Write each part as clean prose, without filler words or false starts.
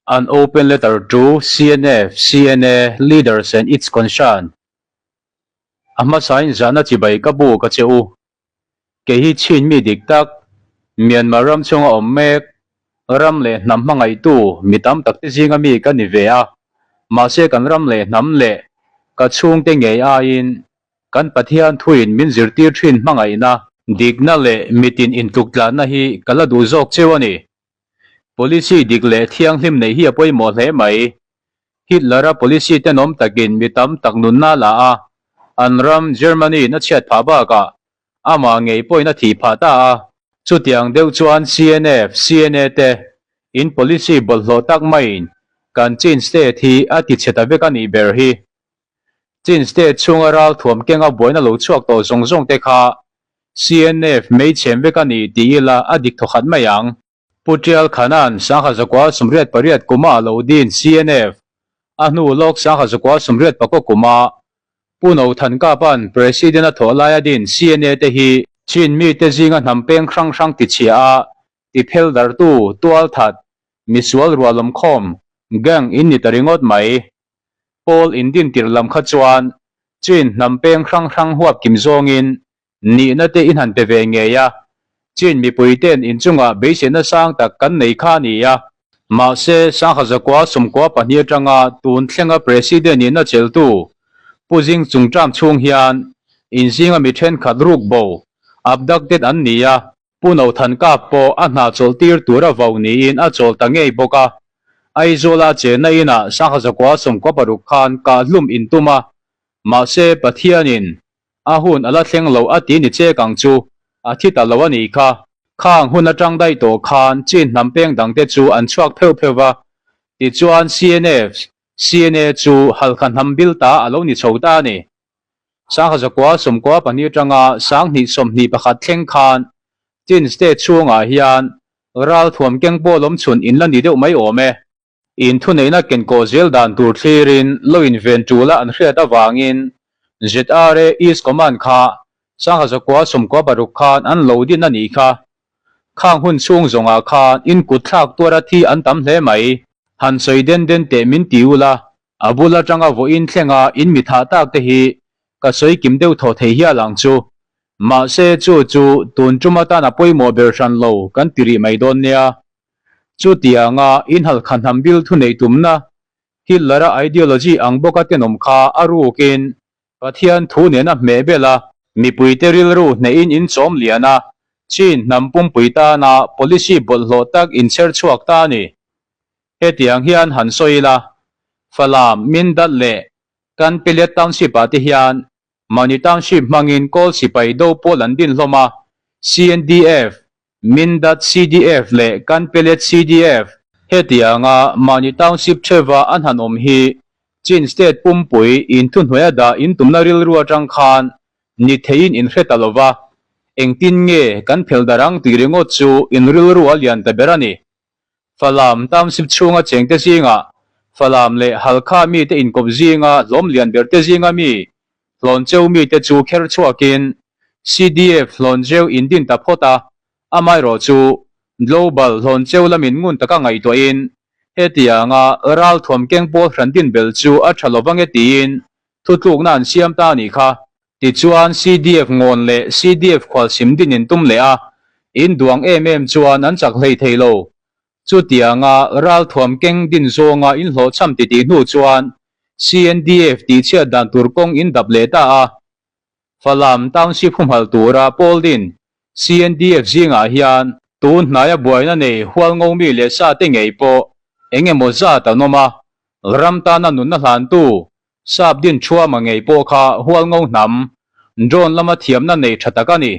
An open letter to CNF, CNA leaders and its concern. A hmasain zahna chibai ka bu ka che u. Kei hi chhin mi dik tak, Myanmar ram chhunga awm mek, ram leh hnam hmangaihtu mi tam tak te zinga mi ka ni ve a. Mahse kan ram leh hnam leh ka chhungte ngei aiin kan Pathian thuin min zirtir thin hmangaihna, dikna leh mitin intluktlanna hi ka la duh zawk cheu a ni. Policy dik leh thianghlim neih hi a pawimawh hle mai. Hitler-a policy tenawm takin mi tam tak nunna a la a, an ram Germany-in a chhiat phah bakah amah ngei pawhin a thih phah ta a. Chutiang deuh chuan CNF, CNA te in policy bawlhhlawh tak maiin kan Chin state hi a ti chhe ta vek a nih ber hi. Chin state chhunga ralthuam kenga buaina lo chhuak tawh zawng zawng te kha CNF meichhem vek a ni ti ila a dik thawkhat mai ang. Pu Tial Khanan Sangha Zakua 88 kuma a lo din CNF a hnu lawk Sangha Zakua 84 kuma Pu No Than Kapa'n President a thawh laia din CNA te hi Chin mite zinga hnam peng hrang hrang tichhia a tiphel dartu tualthat misual rualawmkhawm gang in ni ta ringawt mai. Pawl indin tirh lam kha chuan Chin hnam peng hrang hrang huap kim zawngin nihna te in han pe ve ngei a, Chin mipui ten inchungah beiseina sang tak kan nei kha a ni a. Mahse, Sangha Zakua 92 atanga tun thlenga President in a cheltu Pu Zing Chungcham chhung hian inzinga mi thenkhat ruk bo, abducted, an ni a, Pu No Than Kap pawh a hna chawlh tir tur a vau niin a chawl ta ngei bawk a. Aizawla chenna inah Sangha Zakua 96 khan kahhlum intum a, mahse Pathianin a hun a la thleng lo a ti ni chek ang chu, a thi ta lo a nih kha. Khang hun atang daih tawh khan Chin hnam peng dangte chu an chhuak pheuh pheuh va, tichuan CNF, CNA chu Halkha hnam bil ta a lo ni chho ta a ni. Sangha Zakua 92 atanga 2021 thleng khan Chin state chhungah hian ralthuam keng pawl awm chhun in la ni deuh mai awm e. In thuneihna kenkawh zel dan tur thlirin lo inven tul a an hriat avangin ZRA East Command kha Sangha Zakua 96 khan an lo din a nih kha. Khang hun chhung zawngah khan in kut thlak tuara thi an tam hle mai. Han sawi den den teh min ti ula, a bul atanga vawiin thlenga in mi thah tak te hi ka sawi kim deuh thaw thei hial ang chu. Mahse chu chu tun tum atan a pawimawh ber hran lo kan ti rih mai dawn nia. Chutianga inhalkha hnam bil thuneih tumna Hitler-a ideology ang bawka tenawm kha a rukin Pathian thu nena hmeh bel a, mipuite rilru hnehin inchawm lian a, Chin hnam pumpui tana policy bawlhhlawh tak inchher chhuak ta a ni. Hetiang hian han sawi ila, Falam, Mindat leh Kanpelet Township-ah te hian mahni township hmangin Kawl sipai do pawl an din hlawm a, CNDF, Mindat CDF leh Kanpelet CDF. Hetianga mahni township theuva an han awm hi Chin state pumpui inthuhnuaia dah intumna rilru atang khan ni theiin inhre ta lova, engtin nge kan phel darh ang tih ringawt chu in rilru a lian ta ber a ni. Falam township chhunga chengte zingah Falam leh Halkha mite inkawp zinga hlawm lian berte zinga mi Hlawncheu mite chu kher chhuakin CDF Hlawncheu indin ta phawt a, amaherawh chu Global Hlawncheu lamin ngun taka ngaihtuahin hetianga ralthuam keng pawl hran din bel chu a tha lo vange tiin thutlukna an siam ta a nih kha. Tichuan CDF ngawn leh CDF khualsim din in tum leh a, in duang em em chuan an chak hlei thei lo. Chutianga ralthuam keng din zawnga inhlawhchham titih hnu chuan CNDF tihchhiat dan tur kawng in dap leh ta a. Falam Township humhalh tura pawl din CNDF zingah hian tun hnaia buaina nei hualngo mi leh sa te ngei pawh eng emaw zat an awm a, ram tana nunna hlantu sap din thuama ngei pawh kha hualngo hnam drone lama thiamna nei tha tak a ni.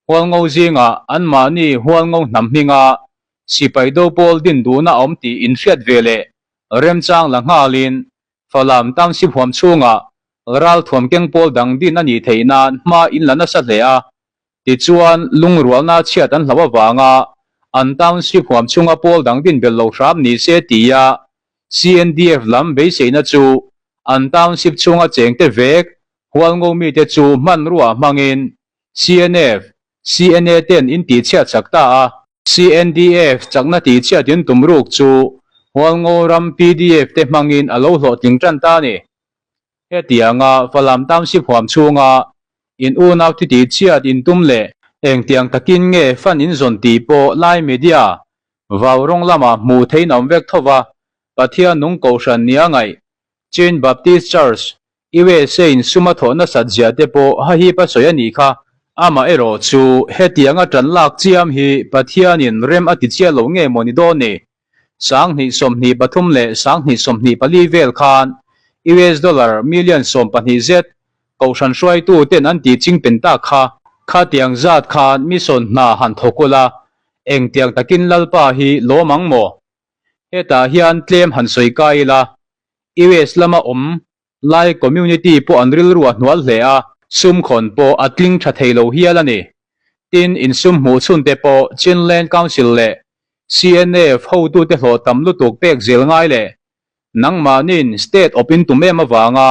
Hualngo zingah anmahni hualngo hnam hminga sipai do pawl din duhna a awm tih inhriat ve leh remchang la nghalin Falam Township huam chhungah ralthuam keng pawl dang din a nih theih nan hma in la nasa hle a, tichuan lungrualna chhiat an hlauh avanga an Township huam chhunga pawl dang din belh lo hram ni se tia CNDF lam beiseina chu an Township chhunga chengte vek hualngo mite chu hmanrua hmangin CNF, CNA ten in tihchhiat chak ta a. CNDF chakna tihchhiat in tum ruk chu Hualngo ram pdf te hmangin a lo hlawhtling tan ta a ni. Hetianga Falam Township huam chhunga in unau thi tih chhiat in tum leh engtiang takin nge fan in zawn tih pawh Lai media vau rawng lamah hmuh theihin a awm vek tho va, Pathian nung kohhran nia ngaih Chin Baptist Church USA in sum a thawh nasat zia te pawh hahip a sawi a nih kha. Amaherawh chu hetianga tan lak chiam hi Pathianin rem a ti chiah lo nge maw ni dawn ni? 2023 leh 2024 vel khan US dollar million 12 zet Kohhran hruaitu ten an tih ching pen tak kha. Khatiang zat khan mission hna han thawk ula, engtiang takin Lalpa hi lawm ang maw? Hetah hian tlem han sawi kai ila, US lama awm Lai community pawh an rilru a hnual hle a, sum khawn pawh a tling tha thei lo hial a ni. Tin, insum hmuh chhun te pawh Chinland Council leh CNF hotute hlawh tam lutuk pek zel ngai leh nangmahnin state awp in tum em avanga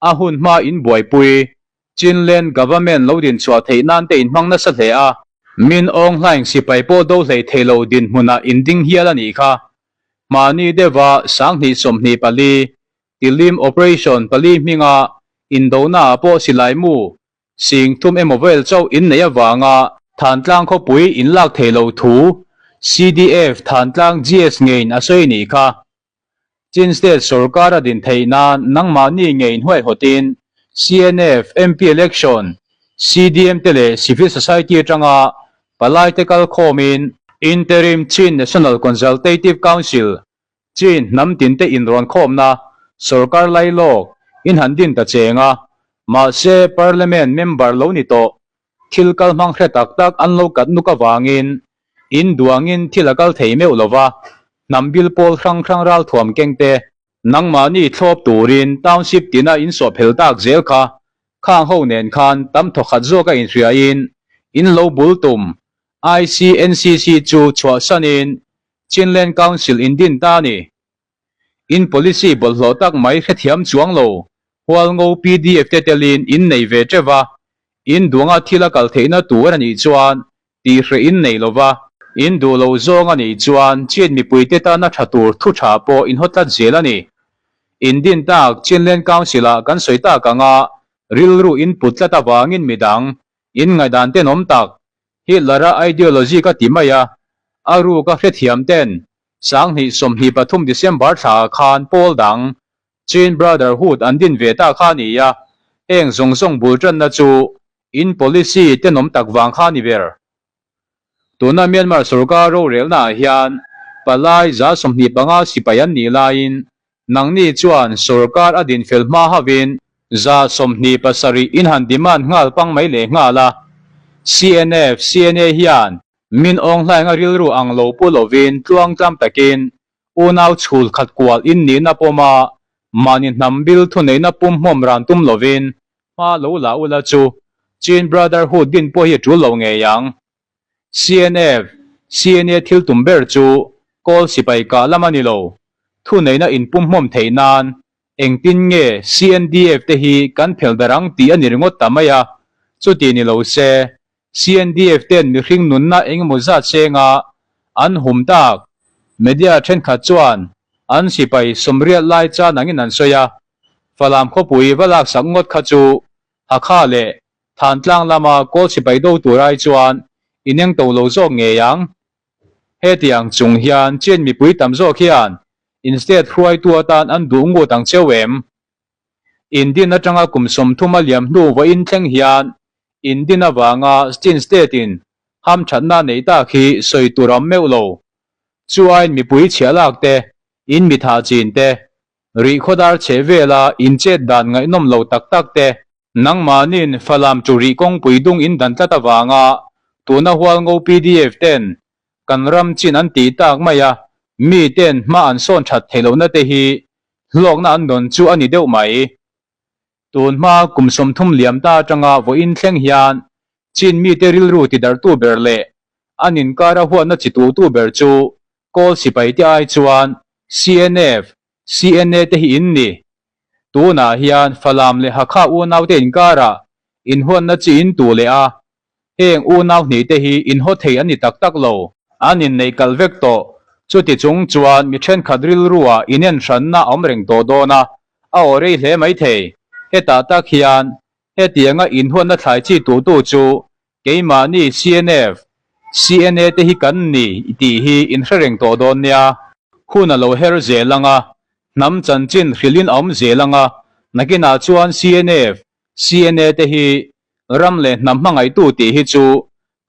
a hun hma in buaipui Chinland Government lo din chhuah theih nan te in hmang nasa hle a. Min Aung Hlaing sipai pawh do hlei thei lo dinhmunah in ding hial a nih kha. Mahni deuha 2024 Tilim Operation pali hminga indonaah pawh silai mu sing thum emaw vel chauh in neih avanga Thantlang khawpui in lak thei lo thu CDF Thantlang GS ngeiin a sawi nih kha. Chin State sorkar a din theih nan nangmahni ngeiin huaihawtin CNF, MP election, CDM te leh Civil Society atanga Palaite kal khawmin Interim Chin National Consultative Council, Chin hnam tinte inrawn khawmna sorkar lailawk in han din ta cheng a, mahse Parliament member lo ni tawh thil kal hmang hre tak tak an lo kat nuk avangin in duangin thil a kal thei meuh lova, hnam bil pawl hrang hrang ralthuam kengte Nangmahni thlawp turin township tina in sawhphel tak zel kha khang ho nen khan tam thawkhat zawk a inhriain in lo bul tum ICNCC chu chhuahsanin Chinland Council in din ta a ni. In policy bawlhhlawh tak mai hrethiam chuang lo Hualngo pdf te telin in nei ve teuh va, in duanga thil a kal theihna tur a nih chuan tih hreh in nei lo va, in duh lo zawng a nih chuan Chin mipuite tana tha tur thu tha pawh in haw tlat zel a ni. In din tak Chinland Council-ah kan sawi tak anga rilru in put tlat avangin midang in ngaihdan tenawm tak Hitler-a ideology ka ti mai a, a ruka hrethiam ten 2023 December thlaah khan pawl dang Chin Brotherhood an din ve ta kha a ni a, heng zawng zawng bul tanna chu In policy tenawm tak vang kha ni ber. Tuna Myanmar sorkar rorelna ah hian palai 25 sipai an nih laiin nangni chuan sorkar a dinfel hma hovin 27 in han demand nghal pang mai leh nghal a. CNF, CNA hian min awng hlainga rilru ang lo pu lovin tluangtlam takin Unau chhul khat kual in nihna pawma mahni hnam bil thuneihna pum hmawm ran tum lovin hma lo la ula chu Chin Brotherhood din pawh hi a tul lo ngei ang. CNF, CNA thil tum ber chu Kawl sipai kah lam a ni lo. Thuneihna in pum hmawm theih nan engtin nge CNDF te hi kan phel ber ang tih a ni ringawt ta mai a, chuti ni lo se CNDF ten mihring nunna engemaw zat senga an hum tak media thenkhat chuan an sipai sawmriat lai chan angin an sawi a, Falam khawpui va laksak ngawt kha chu Hakha leh Thantlang lama Kawl sipai do tur ai chuan ineng to lo zawk ngei ang. Hetiang chung hian Chin mipui tam zawk hian in state hruaitu atan an duh ngut ang cheu em? Indin atanga kum 30 a liam hnu vawiin thleng hian Indin avanga Chin State in hamthatna neih tak hi sawi tur am meuh lo. Chu aiin mipui chhiah lak te, in mitha chin te, rih khawdar chhe vela in chet dan ngaihnawm lo tak tak te, nangmahnin Falam chu rih kawngpui dung in dan tlat avanga tuna Hualngo pdf ten kan ram chin an tih tak mai a, mi ten hma an sawn that theih lohna te hi hlawkna an dawn chu a ni deuh mai. Tun hma kum 30 liam ta atanga vawiin thleng hian Chin mite rilru tidarhtu ber leh an inkara huatna chi tutu ber chu Kawl sipai te ai chuan CNF, CNA te hi in ni. Tunah hian Falam leh Hakha unaute inkarah inhuatna chi in tu leh a, Heng unau hnih te hi inhaw thei an ni tak tak lo. An inneih kalh vek tawh. Chuti chung chuan mi thenkhat rilruah inenhranna a awm reng tawh dawn a, a aw rei hle mai thei. Hetah tak hian hetianga inhuatna thlai chi tuhtu chu keimahni CNF, CNA te hi kan ni tih hi inhre reng tawh dawn nia. Hun a lo her zel ang a, hnam chanchin hrilhin a awm zel ang a, nakinah chuan CNF, CNA te hi ram leh hnam hmangaihtu tih hi chu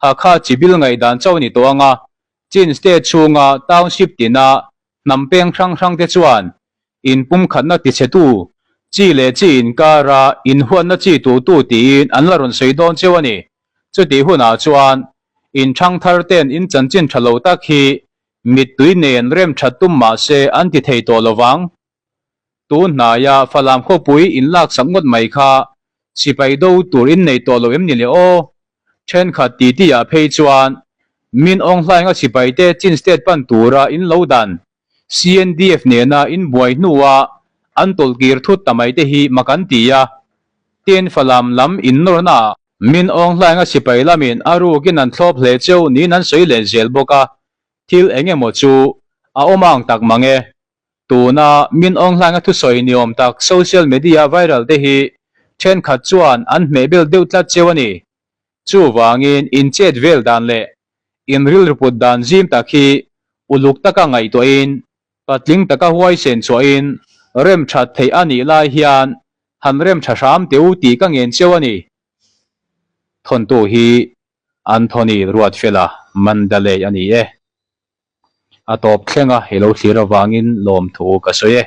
Hakha chibil ngaihdan chauh a ni tawh ang a, Chin State chhunga township tina hnam peng hrang hrangte chuan inpumkhatna tichhetu chi leh chi inkara inhuatna chi tutu tiin an la rawn sawi dawn cheu a ni. Chutih hunah chuan inthang thar ten in chanchin tha lo tak hi mittui nen rem that tum mah se an ti thei tawh lo vang. Tun hnaia Falam khawpui inlaksak ngawt mai kha sipai do tur in nei tawh lo em ni le aw? Thenkhat titi-ah phei chuan Min Aung Hlaing-a sipaite Chin State pan tura in lo dan CNDF nena in buai hnua an tawlhkir thut ta mai te hi mak an ti a. Tin, Falam lam innawrnaah Min Aung Hlaing-a sipai lamin a rukin an thlawp hle cheu niin an sawi leh zel bawk a. Thil eng emaw chu a awm ang tak mang e. Tuna Min Aung Hlaing-a thusawi ni awm tak social media viral te hi thenkhat chuan an hmehbel deuh tlat cheu a ni. Chuvangin in chet vel dan leh in rilru put dan zim tak hi uluk taka ngaihtuahin patling taka huaisen chhuahin rem that theih a nih lai hian han rem tha hram teh u tih ka ngen cheu a ni. Thawntu hi Anthony Ruatfela Mandalay a ni e. A tawp thlenga i lo thlir avangin lawmthu ka sawi e.